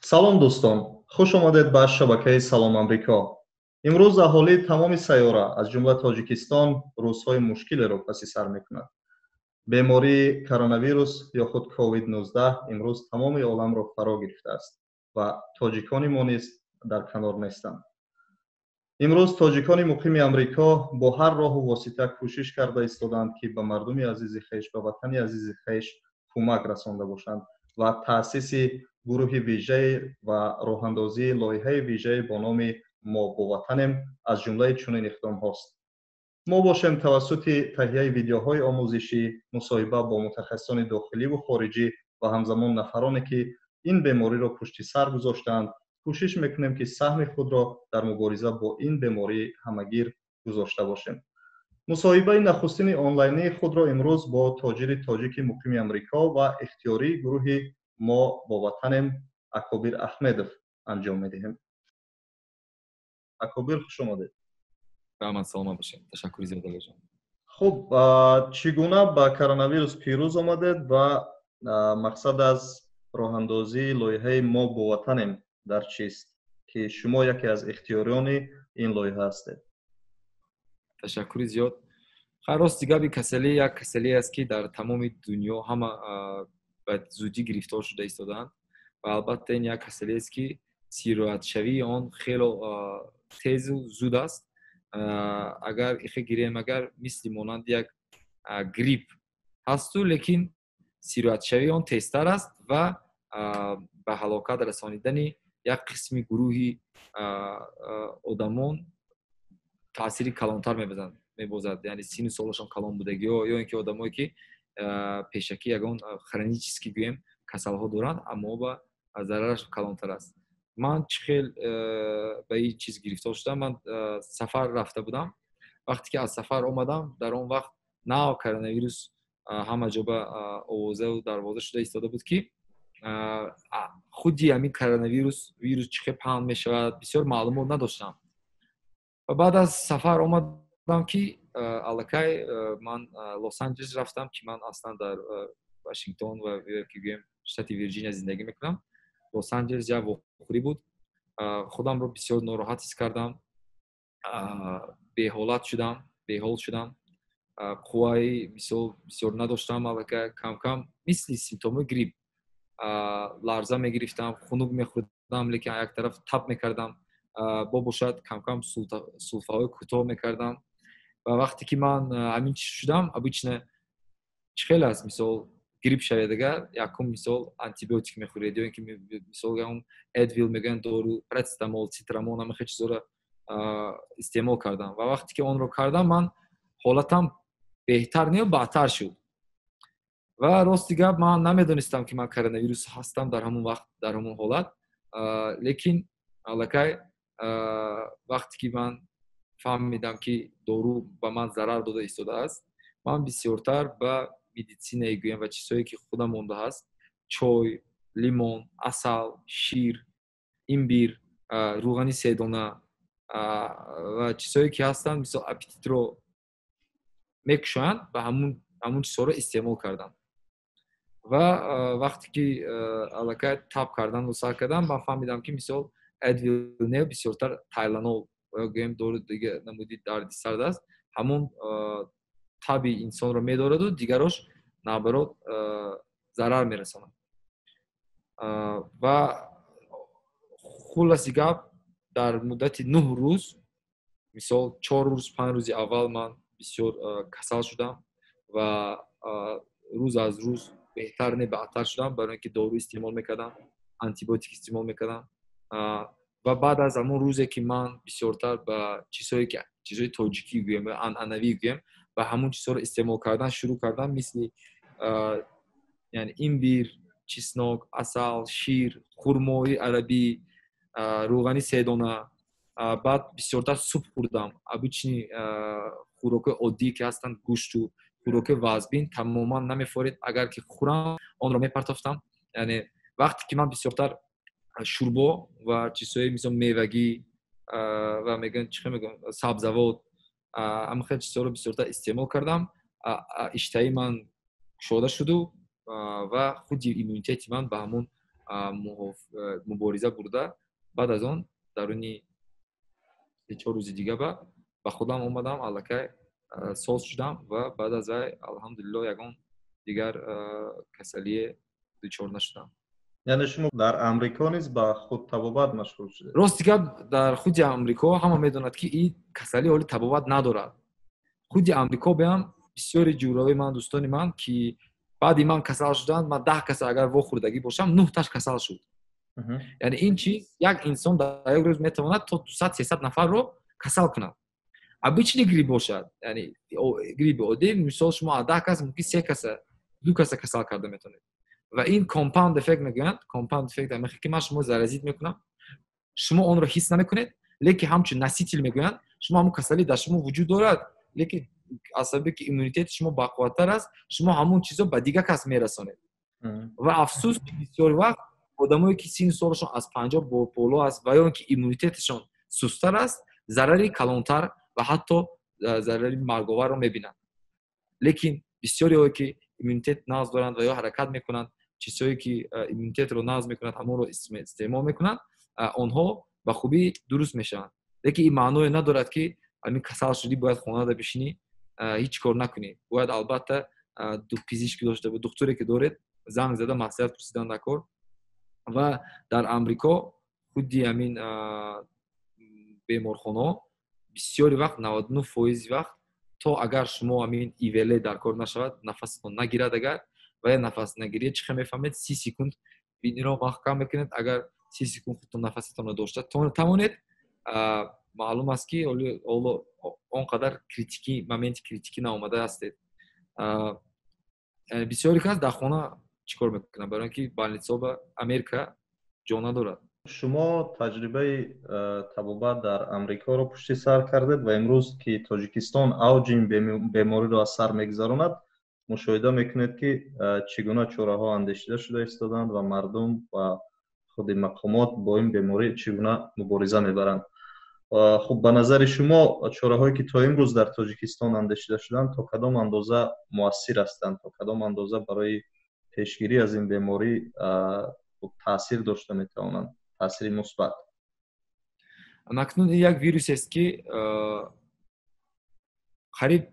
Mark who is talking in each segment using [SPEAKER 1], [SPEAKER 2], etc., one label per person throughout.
[SPEAKER 1] Салом, дӯстон, хуш омадед ба шабакаи Салом Амрико. Имрӯз аҳолии тамоми сайёра, аз ҷумла Тоҷикистон, рӯзҳои мушкилеро паси сар мекунад. Бемории коронавирус ё худ COVID-19 имрӯз тамоми оламро фаро гирифтааст ва тоҷикони мо низ дар канор нестанд. Имрӯз тоҷикони муқими Амрико бо ҳар роҳу восита кӯшиш карда истодаанд, ки ба мардуми азизи хеш, ба ватани азизи хеш кӯмак расонда бошанд ва таъсиси гурӯҳи вижае ва роҳандозии лоиҳаи вижае бо номи «Мо бо ватанем» аз ҷумлаи чунин иқдомҳост. Мо бошем, тавассути таҳияи видеоҳои омӯзишӣ, мусоҳиба бо мутахассисони дохиливу хориҷӣ ва ҳамзамон нафароне, ки ин бемориро пушти сар гузоштаанд, кӯшиш мекунем, ки саҳми худро дар мубориза бо ин бемории ҳамагир гузошта бошем. Мусоҳибаи нахустини онлайнии худро имрӯз бо тоҷири тоҷики муқими Амрико ва ихтиёрии гурӯҳи «Мо бо ватанем» Акобир Аҳмедов анҷом медиҳем. Акобир, хуш омадед.
[SPEAKER 2] Раҳмат, саломат бошед, ташаккури зиёд, Алиҷон.
[SPEAKER 1] Хуб, чӣ гуна ба коронавирус пирӯз омадед ва мақсад аз роҳандозии лоиҳаи «Мо бо ватанем» дар чист, ки шумо яке аз ихтиёриёни ин лоиҳа ҳастед?
[SPEAKER 2] Ташаккури зиёд. Хайр, рости гап, ин касалӣ як касалие аст, ки дар тамоми дунё ҳама ба зудӣ гирифтор шуда истодаанд ва албатта ин як касалиест, ки сироятшавии он хело тезу зуд аст. Агар ихе гирем, агар мисли монанди як грипп ҳасту, лекин сироятшавии он тезтар аст ва ба ҳалокат расонидани як қисми гурӯҳи одамон таъсири калонтар мебозад, яъне сину солашон калон будагиё ё ин ки одамое, ки пешакӣ ягон хронический, гӯем, касалҳо доранд, аммо ба зарараш калонтар аст. Ман чӣ хел ба ин чиз гирифтор шудам? Ман сафар рафта будам. Вақте ки аз сафар омадам, дар он вақт нав коронавирус ҳама ҷо ба овозаву дарвоза шуда истода буд, ки худи ҳамин коронавирус, вирус чӣ хел паҳн мешавад, бисёр маълумот надоштам. Ва баъд аз сафар омадам, ки аллакай ман Лос Анҷелес рафтам, ки ман аслан дар Вашингтон ва ки гӯем, штати Вирҷиния зиндагӣ мекунам. Лос Анҷелес як вохӯрӣ буд. Худамро бисёр нороҳат ҳис кардам, беҳолат шудам, беҳол шудам, қувваи мисол бисёр надоштам. Аллакай камкам мисли симптомҳои грипп ларза мегирифтам, хунук мехӯрдам, лекин як тараф таб мекардам, бо бошад камкам сулфаҳои кӯтоҳ мекардам. Ва вақте ки ман ҳамин чиз шудам, обычно чӣ хел аст? Мисол, грипп шавед агар, якум мисол антибиотик мехӯред ё ин ки мисол он Эдвил мегӯянд, дору, парацетамол, цитрамон, ҳама хел чизҳоро истеъмол кардам. Ва вақте ки онро кардам, ман ҳолатам беҳтар не, бадтар шуд. Ва рости гап, ман намедонистам, ки ман коронавирус ҳастам дар ҳамон вақт, дар ҳамон ҳолат. Лекин аллакай вақте ки ман фаҳмидам, ки дору ба ман зарар дода истодааст, ман бисёртар ба медицинае, гӯям, ва чизҳое, ки худам монда ҳаст: чой, лимон, асал, шир, имбир, рӯғани седона ва чизҳое, ки ҳастанд, мисол, аппетитро мекушоянд, ба ҳамун чизҳоро истеъмол кардам. Ва вақте ки аллакай таб карданро сар кардам, ман фаҳмидам, ки мисол Эдвил не, бисёртар Тайланол ё гӯем дору дига намуди дарди сард аст, ҳамон таби инсонро медораду дигарош наоборот зарар мерасонад. Ва хулоси гап, дар муддати 9 рӯз, мисол, 4 рӯз, 5 рӯзи аввал ман бисёр касал шудам ва рӯз аз рӯз беҳтар не, бадтар шудам, барои ин ки дору истеъмол мекардам, антибиотик истеъмол мекардам. Ва баъд аз ҳамон рӯзе, ки ман бисёртар ба чизҳое, ки чизҳои тоҷикӣ гӯем, анъанавӣ гӯем, ба ҳамон чизҳоро истеъмол кардан шурӯъ кардам, мисли яъне имбир, чеснок, асал, шир, хурмои арабӣ, рӯғани седона, баъд бисёртар суп хӯрдам. Обычный хӯрокҳои оддие, ки ҳастанд, гӯшту хӯрокҳои вазбин тамоман намефорид. Агар ки хӯрам, онро мепартофтам. Яъне вақте ки ман бисёртар шӯрбо ва чизҳои мисол мевагӣ ва мегӯянд, чӣ мегӯям, сабзавот, ҳама хел чизҳоро бисёртар истеъмол кардам, иштаҳи ман кушода шуду ва худи иммунитети ман ба ҳамон Мубориза бурда, баъд аз он даруни 3-4 рӯзи дига ба худам омадам, аллакай соз шудам ва баъд аз вай, алҳамдулилло, ягон дигар касалие дучор нашудам.
[SPEAKER 1] Яъне шумо дар Амрико низ ба худтабобат машғул шудед?
[SPEAKER 2] Рости гап, дар худи Амрико ҳама медонад, ки ин касалӣ ҳоли табобат надорад. Худи Амрико беам бисёри ҷураҳои ман, дӯстони ман, ки баъди ман касал шуданд, ман 10 каса агар вохӯрдагӣ бошам, нӯҳташ касал шуд. Яъне ин чиз, як инсон дар як рӯз метавонад то 200-300 нафарро касал кунад. Обычный грипп бошад, яъне гриппи оддӣ, мисол, шумо аз 10 кас мумкин се каса, ду каса касал карда метавонед. Ва ин compound effect мегӯянд. Compound effect ҳамин ки ман шумо заразить мекунам, шумо онро ҳис намекунед, лекин ҳамчун носитель мегӯянд, шумо ҳамун касалӣ дар шумо вуҷуд дорад, лекин аз сабаби ки иммунитети шумо бақувваттар аст, шумо ҳамун чизо ба дигар кас мерасонед. Ва афсӯс, бисёр вақт одамое ки синну солашон аз 50 боло аст ва ё ин ки иммунитеташон сусттар аст, зарари калонтар ва ҳатто зарари марговарро мебинанд. Лекин бисёриҳое ки иммунитет нағз доранд ва ё ҳаракат мекунанд, чизҳое ки иммунитетро нағз мекунанд, ҳамонро истеъмол мекунанд, онҳо ба хубӣ дуруст мешаванд. Лекин ин маъное надорад, ки ҳамин касал шудӣ, бояд хонада бишинӣ, ҳеҷ кор накунӣ. Бояд, албатта, пизишк дошта, духтуре ки доред, занг зада маслиҳат пурсидан дар кор. Ва дар Амрико худи ҳамин беморхонаҳо бисёри вақт, 99 фоизи вақт, то агар шумо ҳамин ИВЛ дар кор нашавад, нафасатон нагирад агар, ва я нафас нагирӣ чӣ хел мефаҳмед? 30 секунд биниро маҳкам мекунед, агар 30 секунд худтон нафасатонро дошта тавонед, маълум аст, ки ҳоло он қадар критикӣ, моменти критикӣ наомада ҳастед. Бисёри кас дар хона чӣ кор мекунад, барои ин ки больницаҳо ба Америка ҷо надорад.
[SPEAKER 1] Шумо таҷрибаи табобат дар Амрикоро пушти сар кардед ва имрӯз, ки Тоҷикистон авҷи ин бемориро аз сар мегузаронад, мушоҳида мекунед, ки чӣ гуна чораҳо андешида шуда истоданд ва мардум ва худи мақомот бо ин беморӣ чӣ гуна мубориза мебаранд. Хуб, ба назари шумо, чораҳое ки то имрӯз дар Тоҷикистон андешида шуданд, то кадом андоза муассир ҳастанд, то кадом андоза барои пешгирӣ аз ин беморӣ таъсир дошта метавонанд, таъсири мусбат?
[SPEAKER 2] Акнун ин як вирусест, ки қариб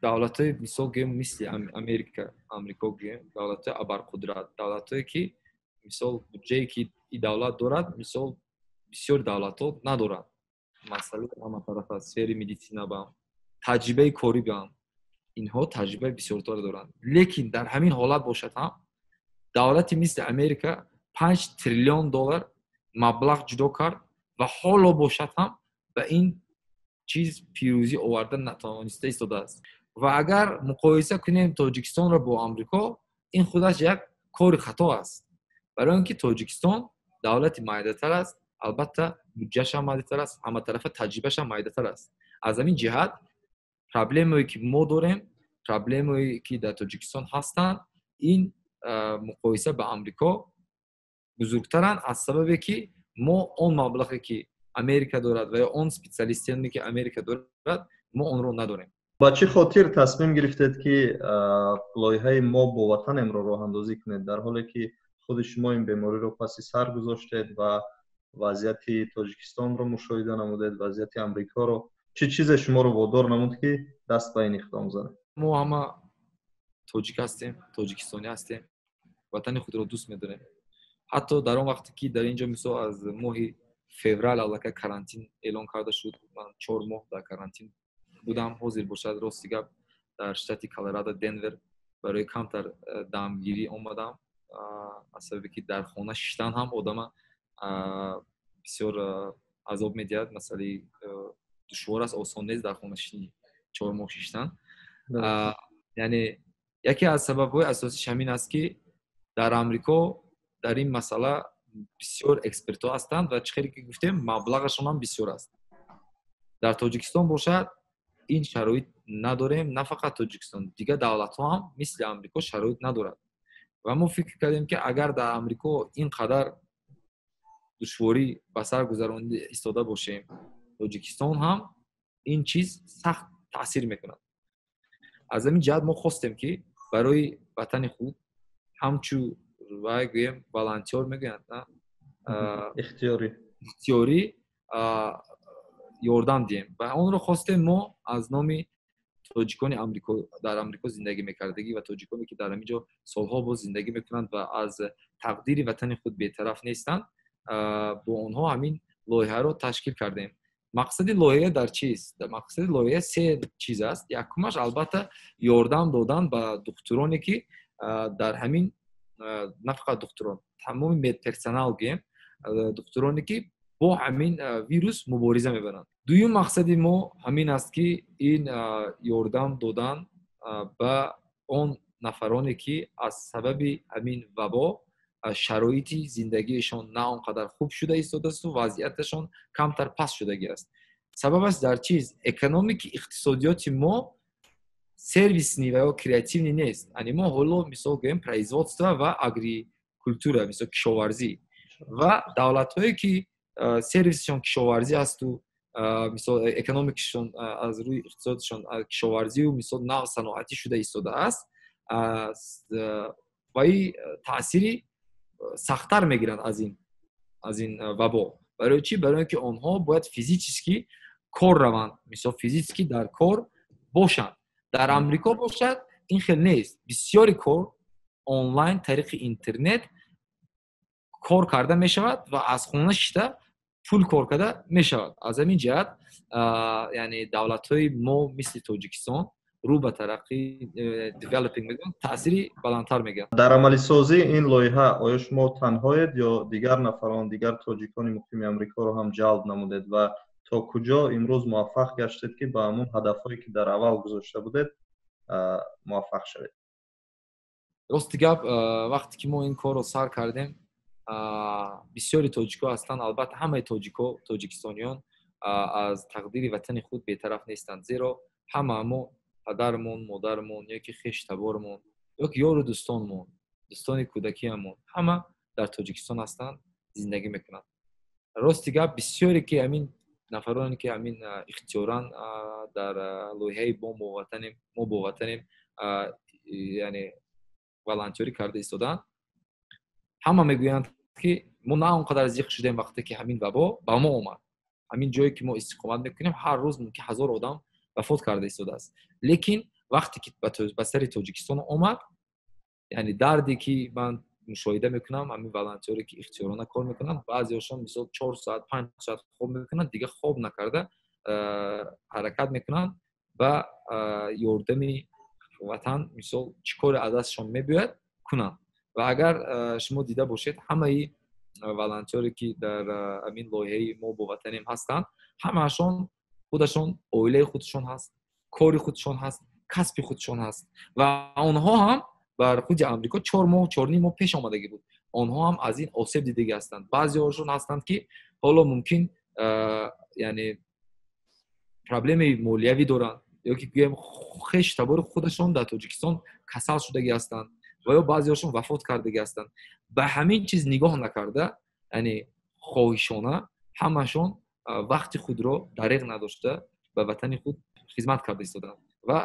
[SPEAKER 2] давлатҳои, мисол гӯем, мисли Америка, Амрико гӯем, давлатҳои абарқудрат, давлатҳое ки, мисол, буҷае ки ин давлат дорад, мисол, бисёр давлатҳо надоранд, масъалаи ҳаматарафа, сфери медицина бам, таҷрибаи корӣ бам, инҳо таҷрибаи бисёртар доранд. Лекин дар ҳамин ҳолат бошад ҳам, давлати мисли Америка 5 триллион доллар маблағ ҷудо кард ва ҳоло бошад ҳам ба ин чиз пирӯзӣ оварда натавониста истодааст. Ва агар муқоиса кунем Тоҷикистонро бо Амрико, ин худаш як кори хато аст, барои он ки Тоҷикистон давлати майдатар аст, албатта, буҷҷашам майдатар аст, ҳаматарафа таҷрибашам майдатар аст. Аз ҳамин ҷиҳат проблемое ки мо дорем, проблемое ки дар Тоҷикистон ҳастанд, ин муқоиса ба Амрико бузургтаранд, аз сабабе ки мо он маблағе ки Америка дорад ва ё он специалистине ки Америка дорад, мо онро надорем.
[SPEAKER 1] Ба чӣ хотир тасмим гирифтед, ки лоиҳаи «Мо бо ватанемро» роҳандозӣ кунед, дар ҳоле ки худи шумо ин бемориро паси сар гузоштед ва вазъияти Тоҷикистонро мушоҳида намудед, вазъияти Амрикоро? Чӣ чизе шуморо водор намуд, ки даст ба ин иқдом занед?
[SPEAKER 2] Мо ҳама тоҷик ҳастем, тоҷикистонӣ ҳастем, ватани худро дӯст медорем. Ҳатто дар он вақте ки дар ин ҷо, мисол, аз моҳи феврал аллакай карантин эълон карда шуд, ман 4 моҳ дар карантин будам. Ҳозир бошад, рости гап, дар штати Колорадо, Денвер, барои камтар дамгирӣ омадам, аз сабабе ки дар хона шиштан ҳам одама бисёр азоб медиҳад. Масъалаи душвор аст, осон нест дар хона 4 моҳ шиштан. Яъне яке аз сабабҳои асосиш ҳамин аст, ки дар Амрико дар ин масъала бисёр экспертҳо ҳастанд ва чӣ хеле ки гуфтем, маблағашон ҳам бисёр аст. Дар Тоҷикистон бошад, ин шароит надорем. На фақат Тоҷикистон, дигар давлатҳо ҳам мисли Амрико шароит надорад. Ва мо фикр кардем, ки агар дар Амрико ин қадар душворӣ ба сар гузаронида истода бошем, Тоҷикистон ҳам ин чиз сахт таъсир мекунад. Аз ҳамин ҷиҳат мо хостем, ки барои ватани худ ҳамчун Вай гӯем, волонтёр мегӯянд,
[SPEAKER 1] ихтиёрӣ.
[SPEAKER 2] Ихтиёрӣ ёрдам диҳем. Ва онро хостем мо аз номи тоҷикони Амрико, дар Амрико зиндагӣ мекардагӣ, ва тоҷиконе, ки дар ҳамин ҷо солҳо боз зиндагӣ мекунанд ва аз тақдири ватани худ бетараф нестанд, бо онҳо ҳамин лоиҳаро ташкил кардем. Мақсади лоиҳа дар чист? Мақсади лоиҳа се чиз аст. Якумаш, албатта, ёрдам додан ба духтуроне, ки дар ҳамин, на фақат духтурон, тамоми медперсонал гӯем, духтуроне, ки бо ҳамин вирус мубориза мебаранд. Дуюм мақсади мо ҳамин аст, ки ин ёрдам додан ба он нафароне, ки аз сабаби ҳамин вабо шароити зиндагиашон на он қадар хуб шуда истодаасту вазъияташон камтар паст шудагӣ аст. Сабабаш дар чиз? Экономики, иқтисодиёти мо сервисный ва ё креативный нест. Ани мо ҳоло, мисол гӯем, производство ва агрикультура, мисол, кишоварзӣ, ва давлатҳое, ки сервисшон кишоварзӣ асту, мисол, экономикашон аз рӯи иқтисодшон кишоварзию, мисол, нав саноатӣ шуда истодааст, ва таъсири сахттар мегиранд аз ин вабо. Барои чӣ? Барои он ки онҳо бояд физически кор раванд, мисол, физически дар кор бошанд. Дар Амрико бошад, ин хел нест. Бисёри кор онлайн, тариқи интернет кор карда мешавад ва аз хона шита пул кор карда мешавад. Аз ҳамин ҷиҳат, яъне, давлатҳои мо, мисли Тоҷикистон, рӯ ба тараққӣ, developing мегӯянд, таъсири баландтар мегиранд.
[SPEAKER 1] Дар амалисозии ин лоиҳа оё шумо танҳоед ё дигар нафарон, дигар тоҷикони муқими Амрикоро ҳам ҷалб намудед ва то куҷо имрӯз муваффақ гаштед, ки ба ҳамон ҳадафҳое, ки дар аввал гузошта будед, муваффақ шавед?
[SPEAKER 2] Рости гап, вақте ки мо ин корро сар кардем, бисёри тоҷико ҳастанд, албатта, ҳамаи тоҷико, тоҷикистониён аз тақдири ватани худ бетараф нестанд, зеро ҳама мо падармон, модармон ё ки хештабормон, ё ки ёру дӯстонмон, дӯстони кӯдакиамон ҳама дар Тоҷикистон ҳастанд, зиндагӣ мекунанд. Рости гап, бисёре ки ҳамин нафароне, ки ҳамин ихтиёран дар лоиҳаи мо бо ватанем, яъне волонтёрӣ карда истодаанд, ҳама мегӯянд, ки мо на он қадар зиқ шудем, вақте ки ҳамин вабо ба мо омад. Ҳамин ҷое, ки мо истиқомат мекунем, ҳар рӯз мумкин 1000 одам вафот карда истодааст, лекин вақте ки ба сари Тоҷикистон омад, яъне дарде, ки ман мушоҳида мекунам, ҳамин волонтёре, ки ихтиёрона кор мекунанд, баъзеҳошон, мисол, 4 соат, 5 соат хоб мекунанд, дигар хоб накарда ҳаракат мекунанд ба ёрдами ватан, мисол, чӣ коре аз дастшон мебиёяд, кунанд. Ва агар шумо дида бошед, ҳамаи волонтёре, ки дар ҳамин лоиҳаи «Мо бо ватанем» ҳастанд, ҳамаашон худашон оилаи худшон ҳаст, кори худшон ҳаст, касби худшон ҳаст ва онҳо ҳам бар худи Амрико 4 моҳ, 4.5 моҳ пеш омадагӣ буд, онҳо ҳам аз ин осеб дидагӣ ҳастанд. Баъзеҳошон ҳастанд, ки ҳоло мумкин, яъне, проблемаи молиявӣ доранд ё ки гӯем, хеш табори худашон дар Тоҷикистон касал шудагӣ ҳастанд ва ё баъзеҳошон вафот кардагӣ ҳастанд. Ба ҳамин чиз нигоҳ накарда, яъне хоҳишона ҳамашон вақти худро дареғ надошта, ба ватани худ хизмат карда истодаанд. Ва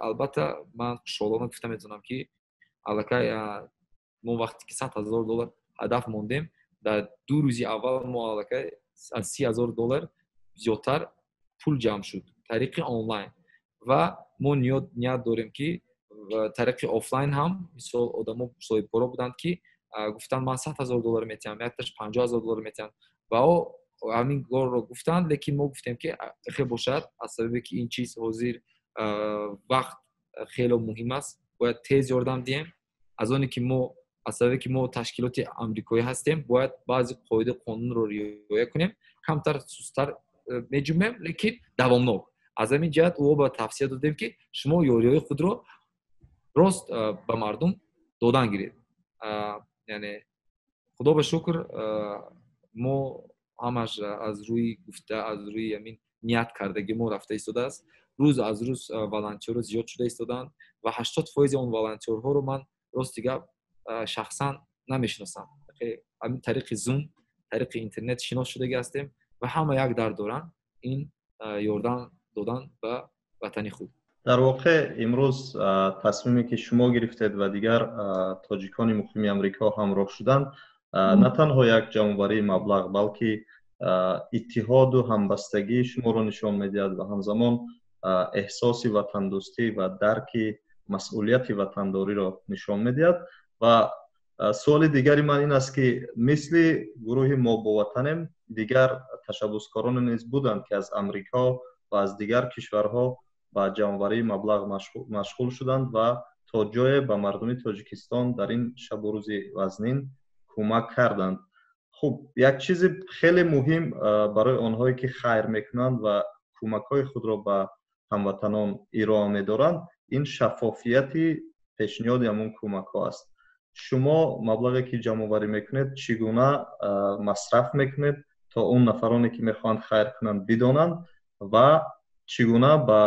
[SPEAKER 2] албатта, ман хушҳолона гуфта метавонам, ки аллакай мо вақте ки 100 000 доллар ҳадаф мондем, дар 2 рӯзи аввал мо аллакай аз 30 000 доллар зиёдтар пул ҷамъ шуд тариқи онлайн. Ва мо ният дорем, ки тариқи офлайн ҳам, мисол, одамо, соҳибкоро буданд, ки гуфтанд: «Ман 100 000 доллар метиҳам», якташ 50 000 доллар метиҳам ва о ҳамин корро гуфтанд. Лекин мо гуфтем, ки хел бошад, аз сабабе ки ин чиз ҳозир вақт хело муҳим аст, бояд тез ёрдам диҳем. Аз оне ки мо, аз сабабе ки мо ташкилоти амрикоӣ ҳастем, бояд баъзе қоида, қонунро риоя кунем, камтар сусттар меҷумем, лекин давомнок. Аз ҳамин ҷиҳат ӯ ба тавсия додем, ки шумо ёриҳои худро рост ба мардум додан гиред. Яъне, худо ба шукр, мо ҳамаш аз рӯи гуфта, аз рӯи ҳамин ният кардагӣ мо рафта истодааст. Рӯз аз рӯз волонтёрҳо зиёд шуда истодаанд ва 80 фоизи он волонтёрҳоро ман, рости гап, шахсан намешиносам. Ҳамин тариқи Зум, тариқи интернет шинос шудагӣ ҳастем ва ҳама як дард доранд: ин ёрдам додан ба ватани худ.
[SPEAKER 1] Дар воқеъ имрӯз тасмиме ки шумо гирифтед ва дигар тоҷикони муқими Амрико ҳамроҳ шуданд, на танҳо як ҷамъоварии маблағ, балки иттиҳоду ҳамбастагии шуморо нишон медиҳад ва ҳамзамон эҳсоси ватандӯстӣ ва дарки масъулияти ватандориро нишон медиҳад. Ва суоли дигари ман ин аст, ки мисли гурӯҳи «Мо бо ватанем» дигар ташаббускороне низ буданд, ки аз Амрико ва аз дигар кишварҳо ба ҷамъоварии маблағ машғул шуданд ва то ҷое ба мардуми Тоҷикистон дар ин шабу рӯзи вазнин кӯмак карданд. Хуб, як чизи хеле муҳим барои онҳое, ки хайр мекунанд ва кӯмакҳои худро ба ҳамватанон ироа медоранд, ин шаффофияти пешниҳоди ҳамон кӯмакҳо аст. Шумо маблағе ки ҷамъоварӣ мекунед, чӣ гуна масраф мекунед, то он нафароне, ки мехоҳанд хайр кунанд, бидонанд ва чӣ гуна ба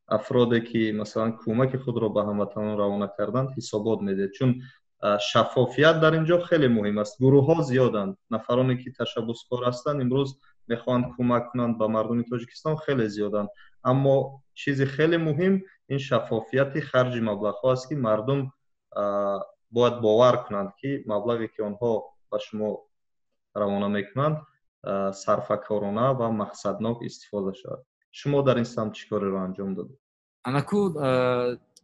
[SPEAKER 1] афроде, ки масалан кӯмаки худро ба ҳамватанон равона карданд, ҳисобот медиҳед? Чун шаффофият дар ин ҷо хеле муҳим аст. Гурӯҳҳо зиёданд, нафароне, ки ташаббускор ҳастанд, имрӯз мехоҳанд кӯмак кунанд ба мардуми Тоҷикистон, хеле зиёданд, аммо чизи хеле муҳим ин шаффофияти харҷи маблағҳо аст, ки мардум бояд бовар кунанд, ки маблағе, ки онҳо ба шумо равона мекунанд, сарфакорона ва мақсаднок истифода шавад. Шумо дар ин самт чӣ кореро анҷом додед?
[SPEAKER 2] Анаку,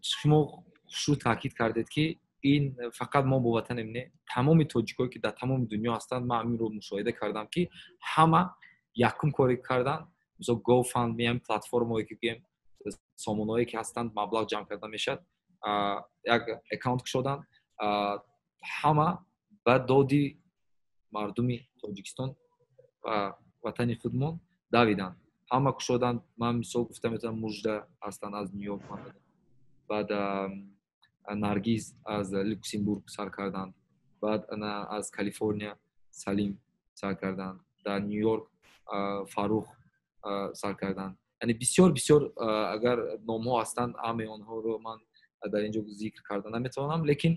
[SPEAKER 2] шумо хушрӯ таъкид кардед, ки ин фақат «Мо бо ватанем» не, тамоми тоҷикое, ки дар тамоми дунё ҳастанд. Ман ҳаминро мушоҳида кардам, ки ҳама якум коре карданд, мисол GoFundMe, ҳам платформое, ки гӯем, сомонаҳое, ки ҳастанд, маблағ ҷамъ карда мешавад, як аккаунт кушоданд, ҳама ба доди мардуми Тоҷикистон ва ватани худмон давиданд, ҳама кушоданд. Ман мисол гуфта метавонам, Мужда ҳастанд аз Ню-Йорк, баъд Наргиз аз Люксембург сар карданд, баъд аз Калифорния Салим сар карданд, дар Ню-Йорк Фаррух сар карданд. Яъне бисёр бисёр агар номҳо ҳастанд, ҳамаи онҳоро ман дар ин ҷо зикр карда наметавонам, лекин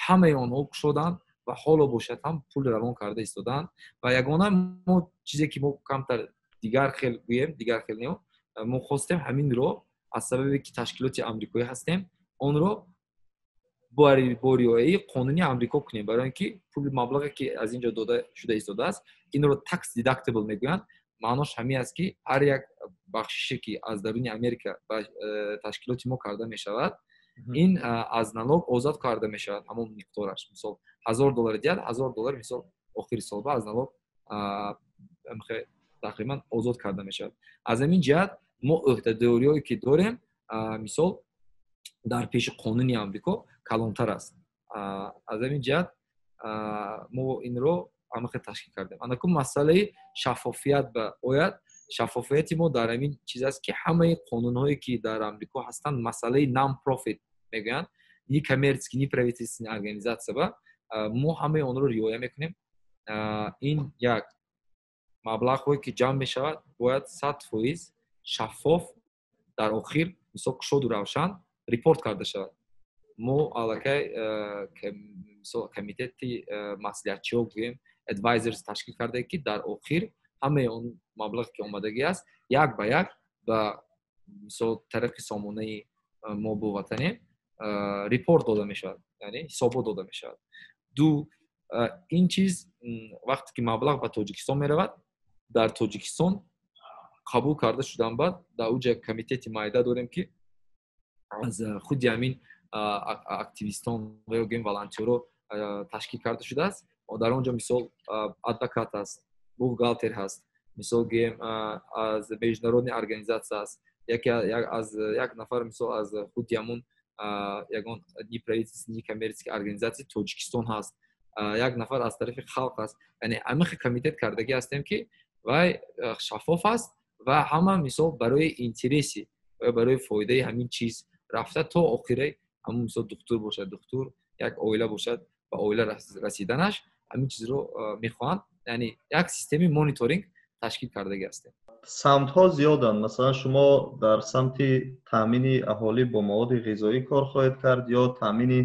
[SPEAKER 2] ҳамаи онҳо кушоданд ва ҳоло бошад ҳам пул равон карда истодаанд. Ва ягона мо чизе, ки мо камтар дигар хел гӯем, дигар хел не, мо хостем ҳаминро аз сабабе, ки ташкилоти амрикоӣ ҳастем, онро бо риояи қонуни Амрико кунем, барои ин ки пули маблағе, ки аз ин ҷо дода шуда истодааст, инро tax deductible мегӯянд. Маънош ҳамин аст, ки ҳар як бахшише, ки аз даруни Америка ба ташкилоти мо карда мешавад, ин аз налог озод карда мешавад. Ҳамон миқдораш, мисол, 1000 доллар диҳад, 1000 доллар, мисол, охири солба аз налог тақрибан озод карда мешавад. Аз ҳамин ҷиҳат мо ӯҳдадориҳое, ки дорем, мисол, дар пеши қонуни Амрико калонтар аст. Аз ҳамин ҷиҳат мо инро ҳамахел ташкил кардем. Анаку, масъалаи шаффофият ба ояд, шаффофияти мо дар ҳамин чиз аст, ки ҳамаи қонунҳое, ки дар Амрико ҳастанд, масъалаи non-profit мегӯянд, некоммерческий, неправительственный организация, ба мо ҳамаи онро риоя мекунем. Ин як маблағҳое, ки ҷамъ мешавад, бояд 100% шаффоф дар охир, мисол, кушоду равшан report карда шавад. Мо аллакай, мисол, комитети маслиҳатчиҳо гӯем, advisors ташкил карда, ки дар охир ҳамаи он маблағе, ки омадагӣ аст, як ба як ба, мисол, тариқи сомонаи «Мо бо ватанем» report дода мешавад, яъне ҳисобот дода мешавад. Ду, ин чиз, вақте ки маблағ ба Тоҷикистон меравад, дар Тоҷикистон қабул карда шудан баъд дар уҷа комитети майда дорем, ки аз худи ҳамин активистон ва ё гӯем волонтёрҳо ташкил карда шудааст. Дар он ҷо, мисол, адвокат аст, бухгалтер ҳаст, мисол гӯем, аз международный организация аст, яке аз як нафар, мисол, аз худи ҳамун ягон неправительственный, некоммерческий организация Тоҷикистон ҳаст, як нафар аз тарафи халқ аст. Яъне ҳамихел комитет кардагӣ ҳастем, ки вай шаффоф аст ва ҳама, мисол, барои интереси ва барои фоидаи ҳамин чиз рафта, то охире ҳамун, мисол, духтур бошад, духтур, як оила бошад, ба оила расиданаш ҳамин чизро мехоҳанд. Яъне як системаи мониторинг ташкил кардагӣ ҳастем.
[SPEAKER 1] Самтҳо зиёданд. Масалан, шумо дар самти таъмини аҳолӣ бо маводи ғизоӣ кор хоҳед кард ё таъмини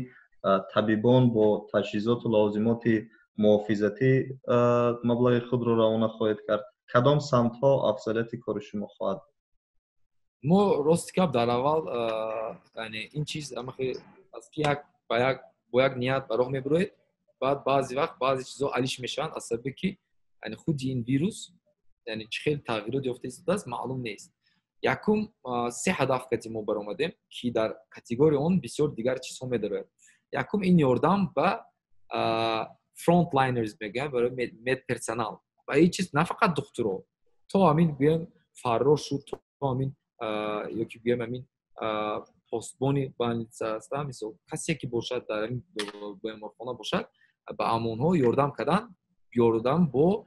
[SPEAKER 1] табибон бо таҷҳизоту лавозимоти муҳофизатӣ маблағи худро равона хоҳед кард? Кадом самтҳо афзалияти кори шумо хоҳад?
[SPEAKER 2] Мо, рости гап, дар аввал, яъне ин чиз аст, ки як ба як бо як ният ба роҳ мебуроед, баъд баъзе вақт баъзе чизҳо алиш мешаванд, аз сабабе ки, яъне, худи ин вирус, яъне, чӣ хел тағйирот ёфта истодааст, маълум нест. Якум, се ҳадаф кати мо баромадем, ки дар категорияи он бисёр дигар чизҳо медарояд. Якум, ин ёрдам ба frontliners мегӯям, барои медперсонал, ва ин чиз на фақат духтуро, то ҳамин, гӯям, фаррош шуд, то ҳамин ёки, гӯям, ҳамин посбони больница аст, мисол, касе ки бошад, дар ҳамин беморхона бошад, ба амонҳо ёрдам кардан, ёрдам бо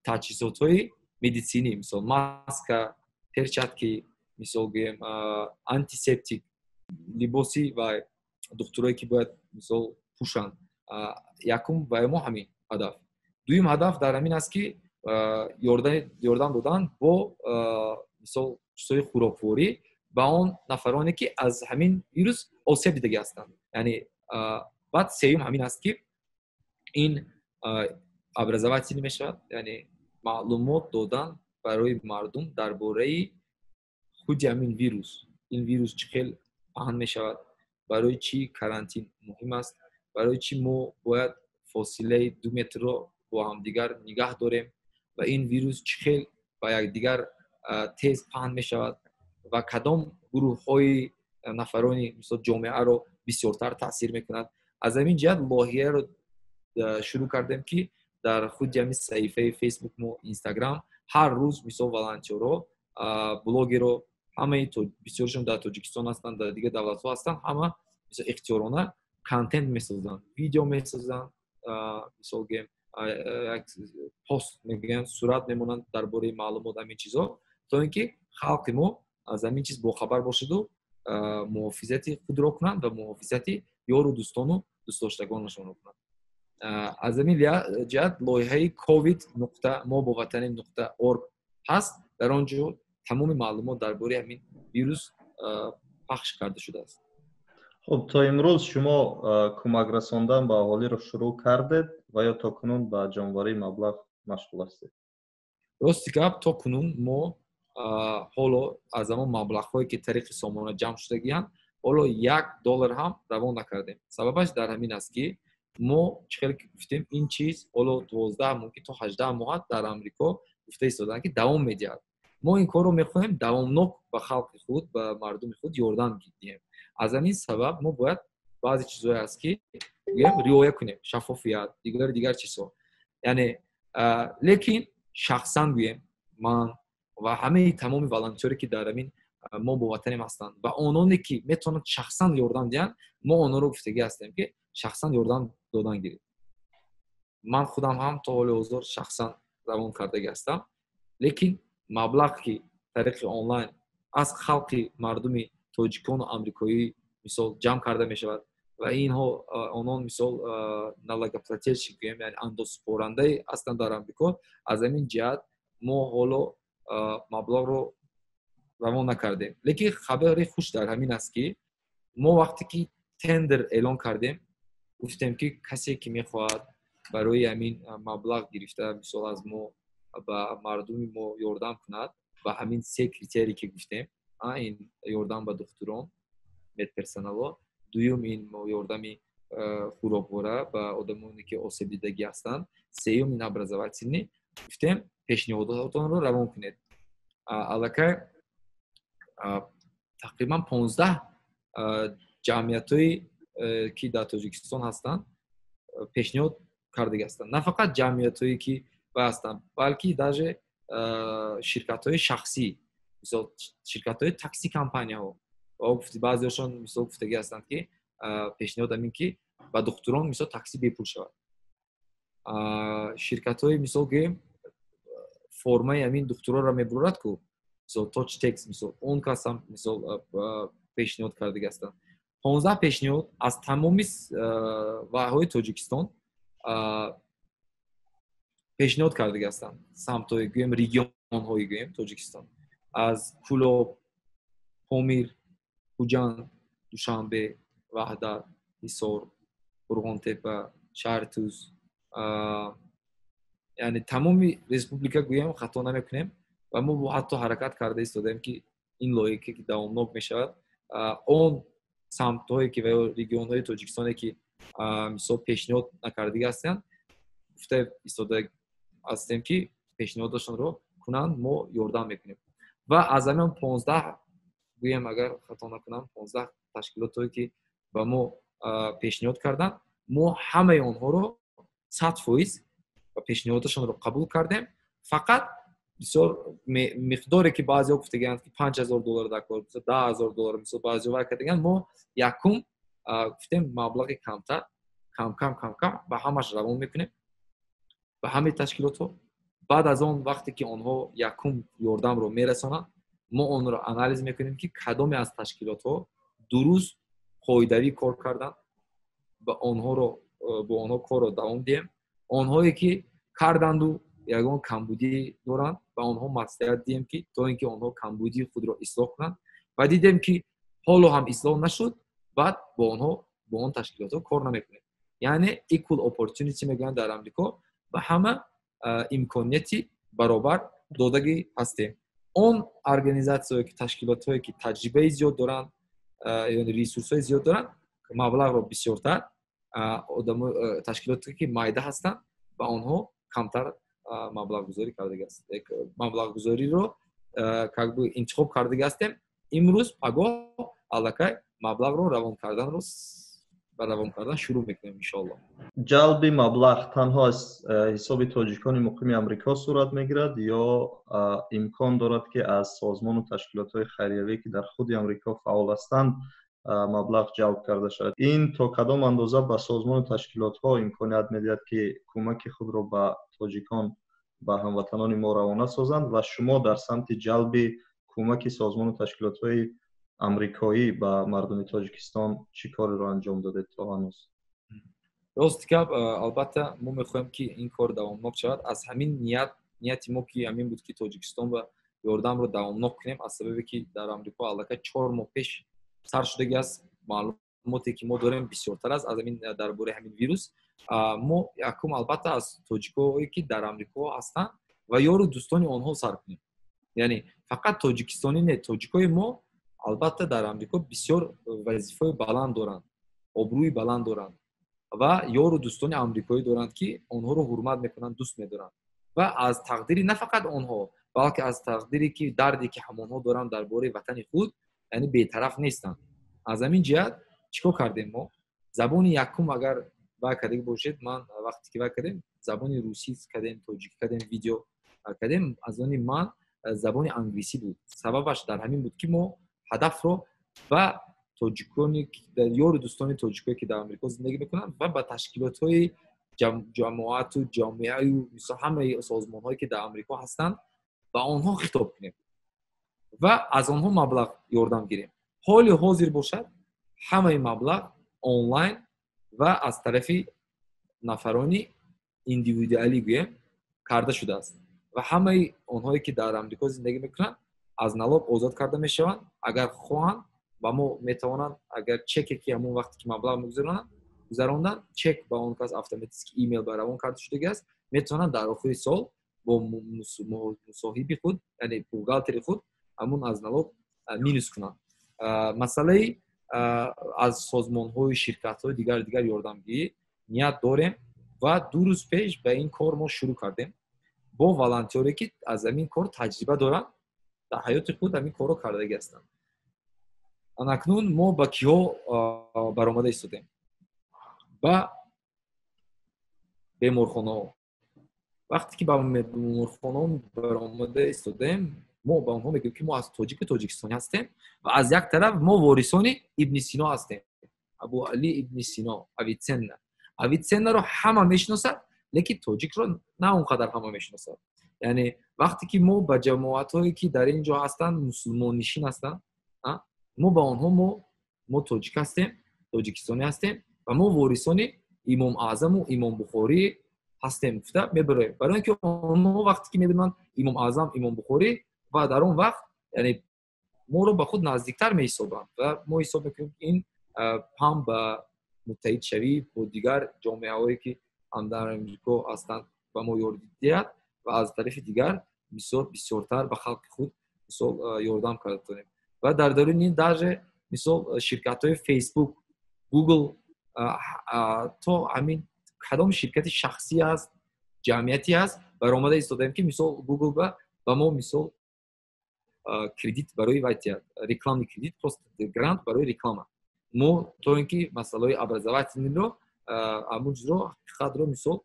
[SPEAKER 2] таҷҳизотҳои медицинӣ, мисол, маска, перчатки, мисол, гӯем, антисептик, либоси ва духтурое ки бояд, мисол, пӯшанд. Якум ба мо ҳамин ҳадаф. Дуюм ҳадаф дар ҳамин аст, ки ёрдам додан бо, мисол, чизҳои хӯрокворӣ ба он нафароне, ки аз ҳамин вирус осеб дидагӣ ҳастанд. Яъне, баъд сеюм ҳамин аст, ки ин образовательный мешавад, яъне маълумот додан барои мардум дар бораи худи ҳамин вирус, ин вирус чӣ хел паҳн мешавад, барои чӣ карантин муҳим аст, барои чӣ мо бояд фосилаи 2 метрро бо ҳамдигар нигаҳ дорем ва ин вирус чӣ хел ба якдигар тез паҳн мешавад ва кадом гурӯҳҳои нафарони, мисол, ҷомеаро бисёртар таъсир мекунад. Аз ҳамин ҷиҳат лоиҳаро шурӯъ кардем, ки дар худи ҳамин саҳифаи Фейсбук мо, Инстаграм, ҳар рӯз, мисол, волонтёрҳо, блогерро, ҳамаи бисёршон дар Тоҷикистон ҳастанд, дар дигар давлатҳо ҳастанд, ҳама, мисол, ихтиёрона контент месозанд, видео месозанд, мисол, гӯем, як пост мегӯянд, сурат мемонанд дар бораи маълумот, ҳамин чизҳо, то ин ки халқи мо аз ҳамин чиз бохабар бошаду муҳофизати худро кунанд ва муҳофизати ёру дӯстону дӯстдоштагонашонро кунанд. Аз ҳамин ҷиҳат лоиҳаи covid.mobovatanim.org ҳаст. Дар он ҷо тамоми маълумот дар бораи ҳамин вирус пахш карда шудааст.
[SPEAKER 1] Хуб, то имрӯз шумо кӯмак расондан ба аҳолиро шурӯъ кардед ва ё то кунун ба ҷамъоварии маблағ машғул ҳастед?
[SPEAKER 2] Рости гап, то кунун мо ҳоло аз ҳамон маблағҳое, ки тариқи сомона ҷамъ шудагиянд, ҳоло 1 доллар ҳам равон накардем. Сабабаш дар ҳамин аст, ки мо, чӣ хеле ки гуфтем, ин чиз ҳоло 12, мумкин то 18 моҳа дар Амрико гуфта истоданд, ки давом медиҳад. Мо ин корро мехоҳем давомнок ба халқи худ, ба мардуми худ ёрдам диҳем. Аз ҳамин сабаб мо бояд баъзе чизҳое аст, ки, гӯем, риоя кунем, шаффофият, дигару дигар чизҳо. Яъне, лекин шахсан, гӯем, ман ва ҳамаи тамоми волонтёре, ки дар ҳамин «Мо бо ватанем» ҳастанд ва ононе, ки метавонанд шахсан ёрдам диҳанд, мо онҳоро гуфтагӣ ҳастем, ки шахсан ёрдам додан гиред. Ман худам ҳам то ҳоли ҳозир шахсан равон кардагӣ ҳастам, лекин маблағ, ки тариқи онлайн аз халқи мардуми тоҷикону амрикоӣ, мисол, ҷамъ карда мешавад ва инҳо, онон, мисол, налогоплательщик, гӯем, яъне андозсупорандаи ҳастанд дар Амрико. Аз ҳамин ҷиҳат мо ҳоло маблағро равон накардем. Лекин хабари хуш дар ҳамин аст, ки мо вақте ки тендер эълон кардем, гуфтем, ки касе ки мехоҳад барои ҳамин маблағ гирифта, мисол, аз мо ба мардуми мо ёрдам кунад, ба ҳамин се критерий, ки гуфтем, ин ёрдам ба духтурон, медперсонало, дуюм, ин ёрдами хӯроквора ба одамоне, ки осебдидагӣ ҳастанд, сеюм, ин образовательный, гуфтем, пешниҳодотонро равон кунед. Аллакай тақрибан 15 ҷамъиятҳое, ки дар Тоҷикистон ҳастанд, пешниҳод кардагӣ ҳастанд. На фақат ҷамъиятҳое, ки ҳастанд, балки даже ширкатҳои шахсӣ, мисол, ширкатҳои такси компанияҳо. Баъзеошон, мисол, гуфтагӣ ҳастанд, ки пешниҳод ҳамин, ки ба духтурон, мисол, такси бепул шавад. Ширкатҳои, мисол, гӯем, формаи ҳамин духтуроро мебурад ку, мисол, Точтекс, мисол, он кас ҳам, мисол, пешниҳод кардагӣ ҳастанд. 15 пешниҳод аз тамоми ваҳои Тоҷикистон пешниҳод кардагӣ ҳастанд, самтҳои, гӯем, регионҳои, гӯем, Тоҷикистон, аз Кӯлоб, Помир, Хуҷанд, Душанбе, Ваҳдат, Ҳисор, Қурғонтепа, шаҳри Тӯз, яъне тамоми республика гӯям, хато намекунем. Ва мо ҳатто ҳаракат карда истодаем, ки Ин лоиҳа ки давомнок мешавад, он самтҳое ки ва ё регионҳои Тоҷикистоне, ки мисол пешниҳод накардагӣ ҳастанд, гуфта истода ҳастем, ки пешниҳодашонро кунанд, мо ёрдам мекунем. Ва аз ҳамин 15, гӯем, агар хато накунам, 15 ташкилотҳое, ки ба мо пешниҳод карданд, мо ҳамаи онҳоро 100% ва пешниҳодашонро қабул кардем. Фақат бисёр миқдоре, ки баъзеҳо гуфтагианд, ки 5000 доллар дар кор, 10 000 доллар, мисол, баъзеҳо вай кардагианд. Мо якум гуфтем, маблағи камтар, камкам камкам ба ҳамаш равон мекунем, ба ҳамаи ташкилотҳо. Баъд аз он, вақте ки онҳо якум ёрдамро мерасонанд, мо онро анализ мекунем, ки кадоме аз ташкилотҳо дуруст, қоидавӣ кор карданд, ба онҳоро бо онҳо корро давом диҳем. Онҳое ки карданду ягон камбудӣ доранд, ба онҳо маслиҳат диҳем, ки то ин ки онҳо камбудии худро ислоҳ кунанд. Ва дидем, ки ҳоло ҳам ислоҳ нашуд, баъд бо онҳо, бо он ташкилотҳо кор намекунем. Яъне equal opportunity мегӯянд дар Амрико, ба ҳама имконияти баробар додагӣ ҳастем. Он организатсияое ки, ташкилотҳое ки таҷрибаи зиёд доранд, яъне ресурсҳои зиёд доранд, маблағро бисёртар, ташкилоте ки майда ҳастанд, ба онҳо камтар маблағгузорӣ кардагӣ аст. Маблағгузориро как бы интихоб кардагӣ ҳастем. Имрӯз пагоҳ аллакай маблағро равон карданро, ба равон кардан шурӯъ мекунем, иншоалло.
[SPEAKER 1] Ҷалби маблағ танҳо аз ҳисоби тоҷикони муқими Амрико сурат мегирад ё имкон дорад, ки аз созмону ташкилотҳои хайриявӣ, ки дар худи Амрико фаъол ҳастанд, маблағ ҷалб карда шавад? Ин то кадом андоза ба созмону ташкилотҳо имконият медиҳад, ки кӯмаки худро ба тоҷикон, ба ҳамватанони мо равона созанд? Ва шумо дар самти ҷалби кӯмаки созмону ташкилотҳои амрикоӣ ба мардуми Тоҷикистон чӣ кореро анҷом додед то ҳанӯз?
[SPEAKER 2] Рости гап, албатта, мо мехоҳем, ки ин кор давомнок шавад. Аз ҳамин ният, нияти мо ки ҳамин буд, ки Тоҷикистон ба ёрдамро давомнок кунем, аз сабабе ки дар Амрико аллакай 4 моҳ пеш сар шудагӣ аст, маълумоте ки мо дорем бисёртар аст аз ҳамин, дар бораи ҳамин вирус. Мо якум, албатта, аз тоҷикое ки дар Амрико ҳастанд ва ёру дӯстони онҳо сар кунем. Яъне фақат тоҷикистонӣ не, тоҷикои мо, албатта, дар Амрико бисёр вазифаи баланд доранд, обрӯи баланд доранд ва ёру дӯстони амрикоӣ доранд, ки онҳоро ҳурмат мекунанд, дӯст медоранд ва аз тақдири на фақат онҳо, балки аз тақдире ки, дарде ки ҳамонҳо доранд дар бораи ватани худ, яъне бетараф нестанд. Аз ҳамин ҷиҳат чӣ кор кардем мо? Забони якум, агар вай кардагӣ бошед, ман вақте ки вай кардем, забони русӣ кардем, тоҷикӣ кардем, видео кардем, аз они ман забони англисӣ буд. Сабабаш дар ҳамин буд, ки мо ҳадафро ба тоҷикони, ёру дӯстони тоҷикое, ки дар Амрико зиндагӣ мекунанд, ва ба ташкилотҳои ҷамоату ҷомеаю, мисол, ҳамаи созмонҳое, ки дар Амрико ҳастанд, ба онҳо хитоб кунем ва аз онҳо маблағ ёрдам гирем. Ҳоли ҳозир бошад, ҳамаи маблағ онлайн ва аз тарафи нафарони индивидуалӣ, гӯем, карда шудааст ва ҳамаи онҳое, ки дар Амрико зиндагӣ мекунанд, аз налог озод карда мешаванд. Агар хоҳанд, ба мо метавонанд, агар чеке ки ҳамон вақте ки маблағ мегузаронанд, гузаронданд, чек ба он кас автоматически имейл ба равон карда шудагӣ аст, метавонанд дар охири сол бо мусоҳиби худ, яъне бухгалтери худ, ҳамун аз налог минус кунанд. Масъалаи аз созмонҳои, ширкатҳои дигар дигар ёрдамгирӣ ният дорем ва 2 рӯз пеш ба ин кор мо шурӯъ кардем бо волонтёре, ки аз ҳамин кор таҷриба доранд, дар ҳаёти худ ҳамин корро кардагӣ ҳастанд. Анакнун мо ба киҳо баромада истодем? Ба беморхонаҳо. Вақте ки ба беморхонаҳо баромада истодем, мо ба онҳо мегӯем, ки мо аз тоҷику тоҷикистонӣ ҳастем ва аз як тараф мо ворисони Ибни Сино ҳастем, Абу Али Ибни Сино, Авитсенна. Авитсеннаро ҳама мешиносад, лекин тоҷикро на он қадар ҳама мешиносад. Яъне вақте ки мо ба ҷамоатҳое, ки дар ин ҷо ҳастанд, мусулмоннишин ҳастанд, мо ба онҳо мо тоҷик ҳастем, тоҷикистонӣ ҳастем ва мо ворисони Имом Аъзаму Имом Бухорӣ ҳастем гуфта мебароем, барои ин ки онҳо вақте ки мебинанд Имом Аъзам, Имом Бухорӣ, ва дар он вақт, яъне, моро ба худ наздиктар меҳисобанд. Ва мо ҳисоб мекунем, ки ин ҳам ба муттаҳидшавӣ бо дигар ҷомеаҳое, ки ҳам дар Амрико ҳастанд, ба мо ёрдӣ диҳад ва аз тарафи дигар бисёр бисёртар ба халқи худ Мисол, ёрдам карда тавонем. Ва дар даруни даже, мисол, ширкатҳои Facebook, Google, то ҳамин кадом ширкати шахсӣ аст, ҷамъиятӣ аст, баромада истодаем, ки, мисол, Google ба мо, мисол, кредит барои вай тиҳад, рекламный кредит, просто грант барои реклама. Мо то ин ки масъалаҳои образовательный ро, ҳамун чизро, ҳақиқатро, мисол,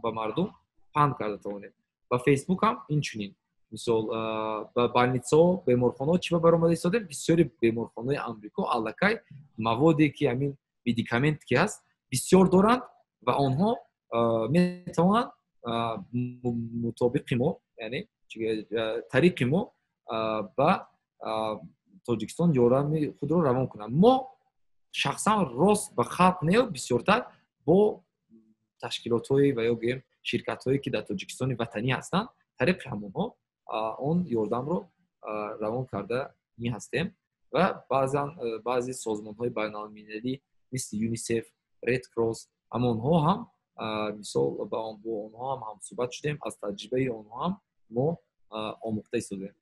[SPEAKER 2] ба мардум паҳн карда тавонем. Ба Фейсбук ҳам инчунин. Мисол, ба больница ҳо, беморхонаҳо чӣ ба баромада истодем? Бисёри беморхонаҳои Амрико аллакай маводе, ки ҳамин медикамент ки ҳаст, бисёр доранд ва онҳо метавонанд мутобиқи мо, яъне тариқи мо, ба Тоҷикистон ёрдами худро равон кунанд. Мо шахсан рост ба халқ не, бисёртар бо ташкилотҳои ва ё гӯем ширкатҳое, ки дар Тоҷикистони ватанӣ ҳастанд, тариқи ҳамонҳо он ёрдамро равон карда ҳастем. Ва баъзан баъзе созмонҳои байналмилалӣ, мисли ЮНИСЕФ, Red Cross, ҳамонҳо ҳам, мисол, бо онҳо ҳам ҳамсӯҳбат шудем, аз таҷрибаи онҳо ҳам мо омӯхта истодем.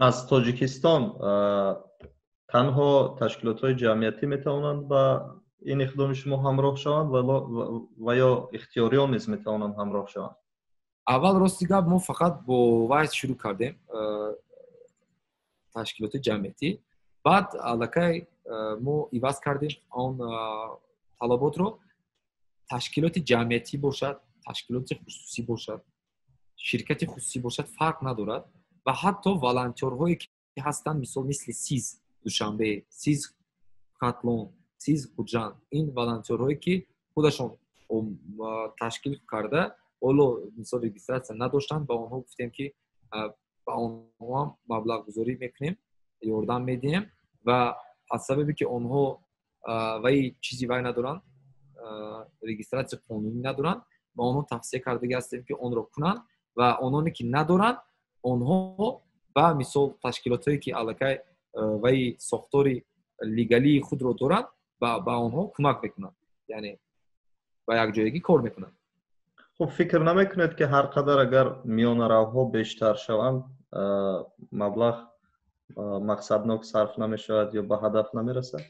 [SPEAKER 1] Аз Тоҷикистон танҳо ташкилотҳои ҷамъиятӣ метавонанд ба ин иқдоми шумо ҳамроҳ шаванд ва ё ихтиёриён низ метавонанд ҳамроҳ шаванд?
[SPEAKER 2] Аввал, рости гап, мо фақат бо вай шурӯъ кардем, ташкилоти ҷамъиятӣ. Баъд аллакай мо иваз кардем он талаботро: ташкилоти ҷамъиятӣ бошад, ташкилоти хусусӣ бошад, ширкати хусусӣ бошад, фарқ надорад. Ва ҳатто волонтёрҳое, ки ҳастанд, мисол, мисли СИЗ Душанбе, СИЗ Хатлон, СИЗ Хуҷанд, ин волонтёрҳое, ки худашон ташкил карда, ҳоло, мисол, регистрация надоштанд, ба онҳо гуфтем, ки ба онҳо ҳам маблағгузорӣ мекунем, ёрдам медиҳем. Ва аз сабабе ки онҳо вай чизи вай надоранд, регистрация қонунӣ надоранд, ба онҳо тавсия кардаги ҳастем, ки онро кунанд. Ва ононе, ки надоранд, онҳо ба, мисол, ташкилотҳое, ки аллакай вай сохтори легалии худро доранд, ба онҳо кӯмак мекунанд, яъне ба якҷоягӣ кор мекунанд.
[SPEAKER 1] Хуб, фикр намекунед, ки ҳар қадар агар миёнаравҳо бештар шаванд, маблағ мақсаднок сарф намешавад ё ба ҳадаф намерасад?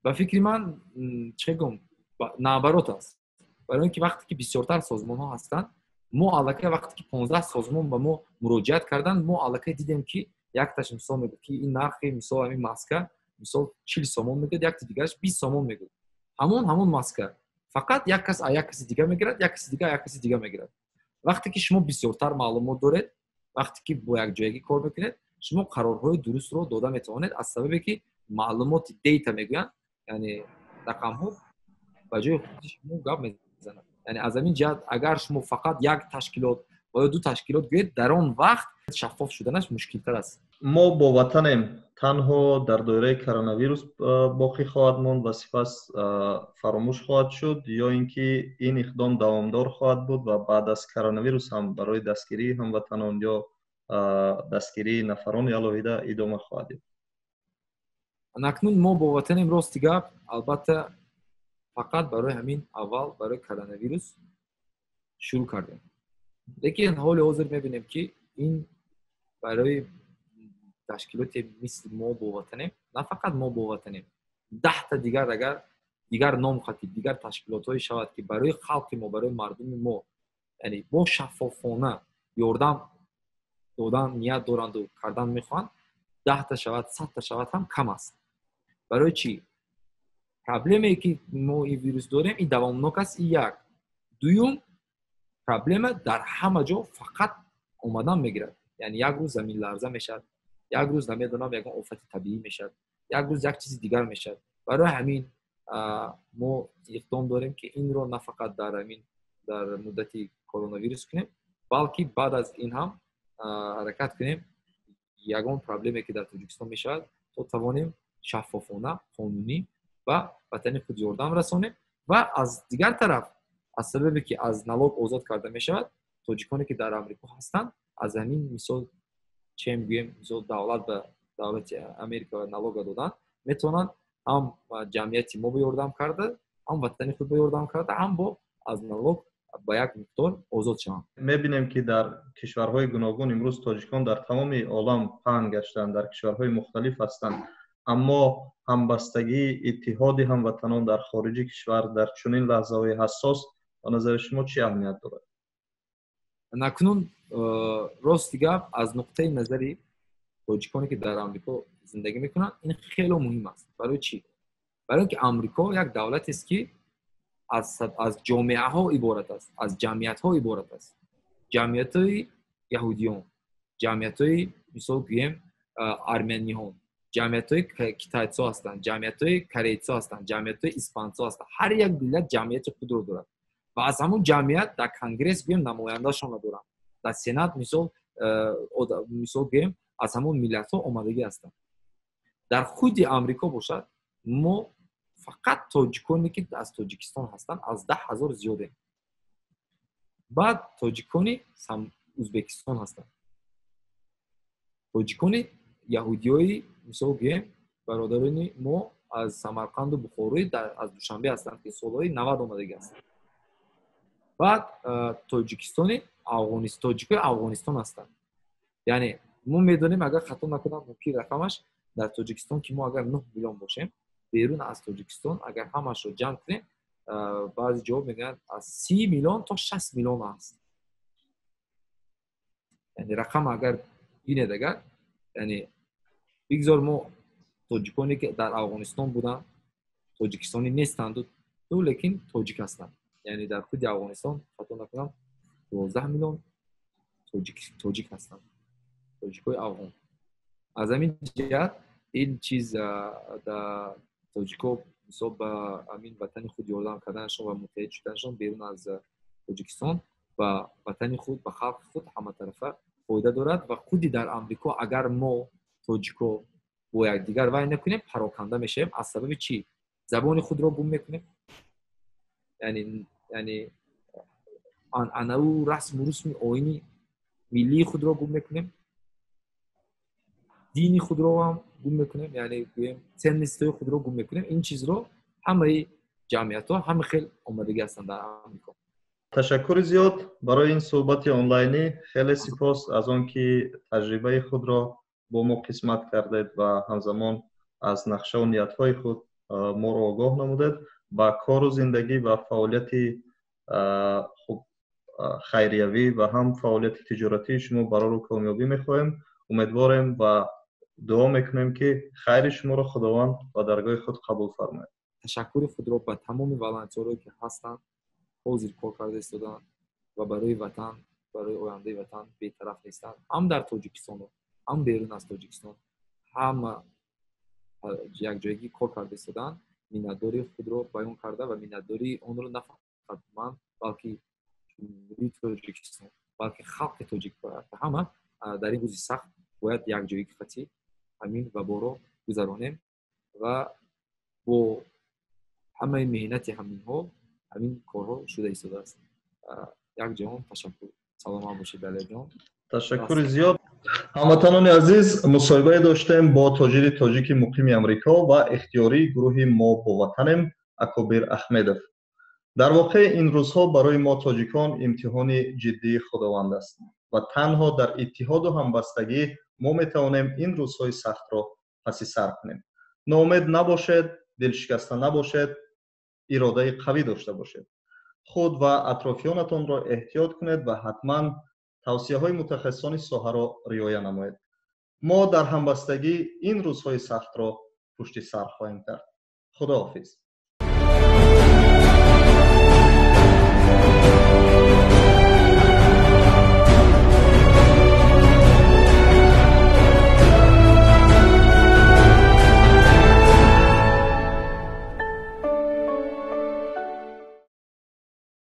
[SPEAKER 2] Ба фикри ман, чӣ гум, наоборот аст. Барои ин ки вақте ки бисёртар созмонҳо ҳастанд, мо аллакай вақте ки 15 созмон ба мо муроҷиат карданд, мо аллакай дидем, ки якташ, мисол, мегӯяд, ки ин нархи, мисол, ҳамин маска, мисол, 40 сомон мегӯяд, якти дигараш 20 сомон мегӯяд. Ҳамон маска, фақат як кас як каси дига мегирад, як каси дига як каси дига мегирад. Вақте ки шумо бисёртар маълумот доред, вақте ки бо якҷоягӣ кор мекунед, шумо қарорҳои дурустро дода метавонед, аз сабабе ки маълумоти data мегӯянд, яъне рақамҳо ба ҷои худи шумо гап мезанад. Яъне аз ҳамин ҷиҳат, агар шумо фақат як ташкилот ва ё ду ташкилот гӯед, дар он вақт шаффоф шуданаш мушкилтар аст.
[SPEAKER 1] «Мо бо ватанем» танҳо дар доираи коронавирус боқӣ хоҳад монд ва сипас фаромӯш хоҳад шуд ё ин ки ин иқдом давомдор хоҳад буд ва баъд аз коронавирус ҳам барои дастгирии ҳамватанон ё дастгирии нафарони алоҳида идома хоҳад ёфт?
[SPEAKER 2] Акнун «Мо бо ватанем», рости гап, албатта, фақат барои ҳамин аввал барои коронавирус шурӯъ кардем, лекин ҳоли ҳозир мебинем, ки ин барои ташкилоте мисли «Мо бо ватанем», на фақат «Мо бо ватанем», 10-та дигар, агар дигар ном хати дигар ташкилотҳое шавад, ки барои халқи мо, барои мардуми мо, яъне бо шаффофона ёрдам додан ният доранду кардан мехоҳанд, 10-та шавад, 100-та шавад ҳам кам аст. Барои чӣ? Проблемае, ки мо ин вирус дорем, ин давомнок аст, и як. Дуюм, проблема дар ҳама ҷо фақат омадан мегирад. Яъне як рӯз заминларза мешавад, як рӯз, намедонам, ягон офати табиӣ мешавад, як рӯз як чизи дигар мешавад. Барои ҳамин мо иқдом дорем, ки инро на фақат дар ҳамин дар муддати коронавирус кунем, балки баъд аз ин ҳам ҳаракат кунем, ягон проблеме, ки дар Тоҷикистон мешавад, то тавонем шаффофона, қонунӣ ба ватани худ ёрдам расонем. Ва аз дигар тараф, аз сабабе ки аз налог озод карда мешавад, тоҷиконе, ки дар Амрико ҳастанд, аз ҳамин, мисол, чем гӯем, мисол, давлат ба давлати Америка налога додан, метавонанд ҳам ҷамъияти мо ба ёрдам карда, ҳам ватани худ ба ёрдам карда, ҳам бо аз налог. Ба як миқдор озод шаванд.
[SPEAKER 1] Мебинем, ки дар кишварҳои гуногун имрӯз тоҷикон дар тамоми олам паҳн гаштанд, дар кишварҳои мухталиф ҳастанд, аммо ҳамбастагии иттиҳоди ҳамватанон дар хориҷи кишвар дар чунин лаҳзаҳои ҳассос ба назари шумо чӣ аҳамият дорад?
[SPEAKER 2] Накунун, рости гап, аз нуқтаи назари тоҷиконе, ки дар Амрико зиндагӣ мекунанд, ин хело муҳим аст. Барои чӣ? Барои он ки Амрико як давлатест, ки аз ҷомеаҳо иборат аст, аз ҷамъиятҳо иборат аст: ҷамъиятҳои яҳудиён, ҷамъиятҳои, мисол гӯем, армяниҳон, ҷамъиятҳои китайцо ҳастанд, ҷамъиятҳои корейцо ҳастанд, ҷамъиятҳои испанцо ҳастанд. Ҳар як миллат ҷамъияти худро дорад ва аз ҳамун ҷамъият дар Конгресс, гӯем, намояндашонро доранд, дар Сенат, мисол гӯем, аз ҳамон миллатҳо омадагӣ ҳастанд. Дар худи Амрико бошад, мо фақат тоҷиконе, ки аз Тоҷикистон ҳастанд, аз 10 000 зиёдем. Баъд тоҷикони Узбекистон ҳастанд, тоҷикони яҳудиёи, мисол гӯем, бародарони мо аз Самарқанду Бухорои, аз Душанбе ҳастанд, ки солҳои 90 омадагӣ ҳастанд. Баъд тоҷикистони тоҷикои Афғонистон ҳастанд. Яъне мо медонем, агар хато накунам, мумкин рақамаш дар Тоҷикистон, ки мо агар 9 миллион бошем, берун аз Тоҷикистон агар ҳамашро ҷамъ кунем, баъзе ҷо мегӯянд, аз 30 миллион то 60 миллион аст. Яъне рақам агар бинед, агар, яъне бигзор мо тоҷиконе, ки дар Афғонистон буданд, тоҷикистонӣ нестанду, лекин тоҷик ҳастанд. Яъне дар худи Афғонистон, хато накунам, 12 миллион тоҷик ҳастанд, тоҷикҳои афғон. Аз ҳамин ҷиҳат ин чиз тоҷико, мисол, ба ҳамин ватани худ ёрдам карданашон ва муттаҳид шуданашон берун аз Тоҷикистон ба ватани худ, ба халқи худ ҳаматарафа фоида дорад. Ва худи дар Амрико агар мо тоҷико бо якдигар вай накунем, пароканда мешавем. Аз сабаби чӣ? Забони худро гум мекунем, яъне анъанаву расму русми, оини миллии худро гум мекунем, дини худро ҳам гум мекунем, яъне гӯем, ценность ҳои худро гум мекунем. Ин чизро ҳамаи ҷамъиятҳо ҳама хел омадагӣ ҳастанд дар Амрико.
[SPEAKER 1] Ташаккури зиёд барои ин суҳбати онлайнӣ. Хеле сипос аз он ки таҷрибаи худро бо мо қисмат кардед ва ҳамзамон аз нақшаву ниятҳои худ моро огоҳ намудед. Ба кору зиндагӣ ва фаъолияти хуб, хайриявӣ ва ҳам фаъолияти тиҷоратии шумо барору комёбӣ мехоҳем. Умедворем ва дуо мекунем, ки хайри шуморо Худованд ба даргоҳи худ қабул фармояд.
[SPEAKER 2] Ташаккури худро ба тамоми волонтёрое, ки ҳастанд, ҳозир кор карда истодаанд ва барои ватан, барои ояндаи ватан бетараф нестанд, ҳам дар Тоҷикистону ҳам берун аз Тоҷикистон ҳама якҷоягӣ кор карда истодаанд, миннатдории худро баён карда ва миннатдории онро на фақат ман, балки Ҷумҳурии Тоҷикистон, балки халқи тоҷик ҳама дар ин рӯзи сахт бояд якҷоягӣ қатӣ ҳамин ваборо гузаронем ва бо ҳамаи меҳнати ҳаминҳо ҳамин корҳо шуда истодааст. Як ҷаҳон ташаккур, саломат бошед, Далерҷон.
[SPEAKER 1] Ташаккури зиёд. Ҳамватанони азиз, мусоҳибае доштем бо тоҷири тоҷики муқими Амрико ва ихтиёрии гурӯҳи «Мо бо ватанем» Акобир Аҳмедов. Дар воқеъ, ин рӯзҳо барои мо тоҷикон имтиҳони ҷиддии Худованд аст ва танҳо дар иттиҳоду ҳамбастагӣ мо метавонем ин рӯзҳои сахтро паси сар кунем. Ноумед набошед, дилшикаста набошед, иродаи қавӣ дошта бошед, худ ва атрофиёнатонро эҳтиёт кунед ва ҳатман тавсияҳои мутахассисони соҳаро риоя намоед. Мо дар ҳамбастагӣ ин рӯзҳои сахтро пушти сар хоҳем кард. Худоҳофиз.